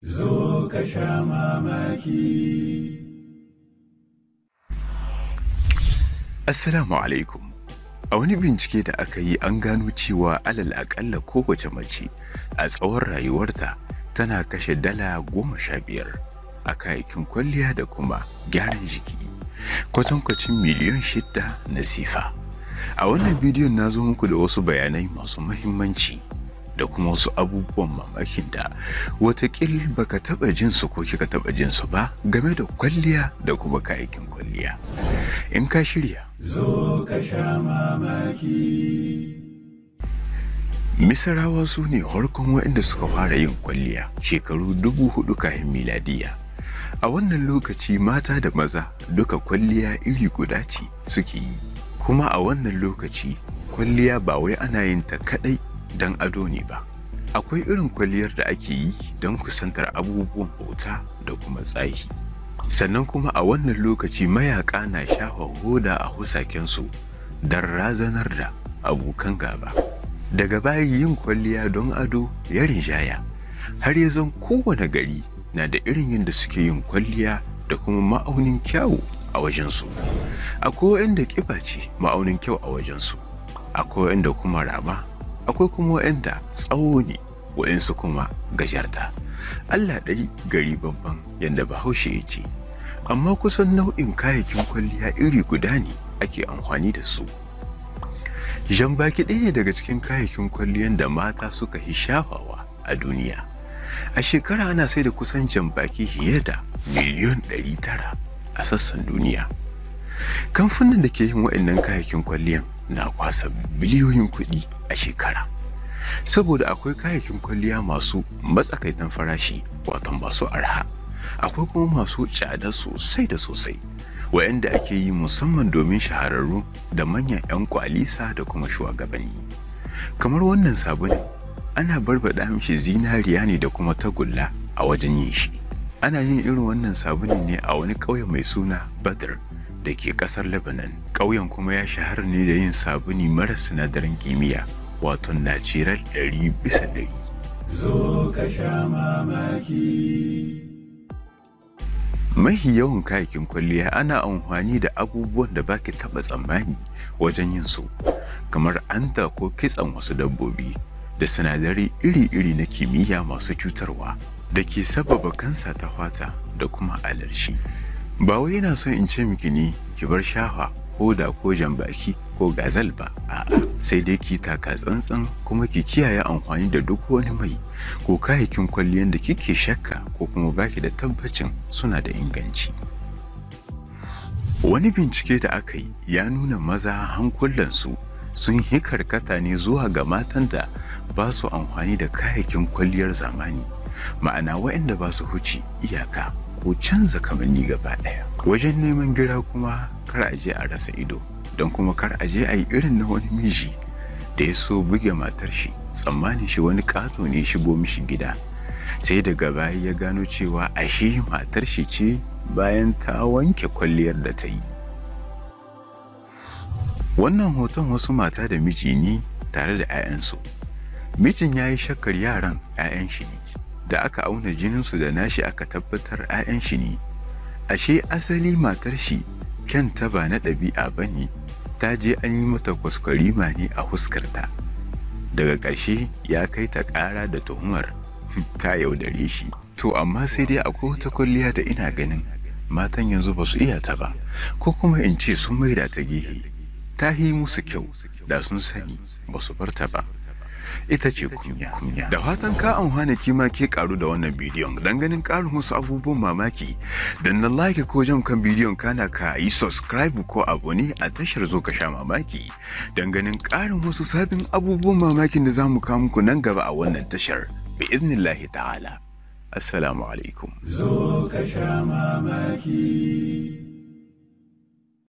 Zo ka sha mamaki. Assalamu alaikum. A wani bincike da aka yi an gano cewa alal aƙalla kowace mace a tsawon rayuwarta tana kashe $15 a kayayyakin kwalliya da kuma gyaran jiki, kwatankwacin miliyan 6 na sefa. A wannan bidiyon na zo muku da wasu bayanai masu mahimmanci da kuma wasu abubuwan mamakin da watakil baka taɓa jin su ko kika taɓa jin su ba game da kwalliya da kuma kayayyakin kwalliya. In ka shirya, Zo ka sha mamaki. Misirawa su ne harkon waɗanda suka fara yin kwalliya shekaru 4000 kafin miladiya. A wannan lokaci mata da maza duka kwalliya iri guda ce suke yi. Kuma a wannan lokaci kwalliya ba wai ana yin ta kaɗai don ado ne ba. Akwai irin kwalliyar da ake yi don kusantar abubuwan bauta da kuma tsahi. Sannan kuma a wannan lokaci mayaƙa na shafa hoda a husakensu don razanar da abokan gaba. Daga baya yin kwalliya don ado ya rinjaya, har ya zan kowane gari na da irin yadda suke yin kwalliya da kuma ma'aunin kyawu a wajensu. Akwai waɗanda ƙiba ce ma'aunin kyau a wajensu, akwai waɗanda kuma rama, akwai kuma waɗanda tsawo ne, waɗansu kuma gajarta. Allah ɗai gari banban yadda Bahaushe ya ce, amma kusan nau'in kayayyakin kwalliya iri guda ne ake amfani da su. Jan-baki ɗaya ne daga cikin kayayyakin kwalliyan da mata suka fi shafawa a duniya. A shekara ana sai da kusan jan-baki fiye da miliyan 900 a sassan duniya. Kamfanin da ke yin waɗannan kayayyakin kwalliyan na kwasa biliyoyin kuɗi a shekara. Saboda akwai kayayyakin kwalliya masu matsakaitan farashi, wato masu arha, akwai kuma masu tsada sosai da sosai, waɗanda ake yi musamman domin shahararru da manyan 'yan kwalisa da kuma shugabanni. Kamar wannan sabulun, ana barbaɗa mishi zinariya ne da kuma tagulla a wajen yin shi. Ana yin irin wannan sabulun ne a wani ƙauye mai suna Badr da ke ƙasar Lebanon. Ƙauyen kuma ya shahara ne da yin sabuni mara sinadaran kimiyya, wato natural 100%. Zo ka sha mamaki. Mahi yawan kayayyakin kwalliya ana amfani da abubuwan da baki taɓa tsammani wajen yin su, kamar anta ko kitsen wasu dabbobi da sinadarai iri-iri na kimiyya masu cutarwa da ke sabbaba kansa ta fata da kuma alarshi. Ba wai ina son in ce miki ne ki bar shafa hoda ko jan-baki ko gazal ba, a'a, sai dai ki taka tsantsan kuma ki kiyaye amfani da duk wani mai ko kayayyakin kwalliyan da kike shakka ko kuma baki da tabbacin suna da inganci. Wani bincike da aka yi ya nuna maza hankulansu sun yi karkata ne zuwa ga matan da ba su amfani da kayayyakin kwalliyar zamani, ma'ana waɗanda ba su huce iyaka ko canza kamanni gaba ɗaya. Wajen neman gira kuma kar a je a rasa ido, don kuma kar a je a yi irin na wani miji da ya so buge matar shi, tsammanin shi wani ƙato ne shigo mishi gida. Sai daga baya ya gano cewa ashe matar shi ce bayan ta wanke kwalliyar da ta yi. Wannan hoton wasu mata da miji ne tare da 'ya'yansu. Mijin ya yi shakkar yaran 'ya'yan shi ne, da aka auna jininsu da nashi aka tabbatar 'ya'yan shi ne. Ashe asali matar shi kyanta ba na ɗabi'a ba ne, ta je an yi mata kwaskwarima ne a huskarta. Daga ƙarshe ya kai ta ƙara da tuhumar ta yaudare shi. To amma sai dai akwai wata kwalliya da ina ganin matan yanzu ba su iya ta ba, ko kuma in ce sun maida ta gehe. Ta yi musu kyau da sun sani ba su bar ta ba. Ita ce kunya. Da fatan ka amfana kima ke karu da wannan bidiyon. Dan ganin karin wasu abubuwan mamaki, dan na like ko jam kan bidiyon, kana ka yi subscribe ko abone a tashar Zo Ka Sha Mamaki dan ganin karin wasu sabbin abubuwan mamakin da zamu kawo muku nan gaba a wannan tashar bi idnillahi ta'ala. Assalamu alaikum. Zo ka sha mamaki.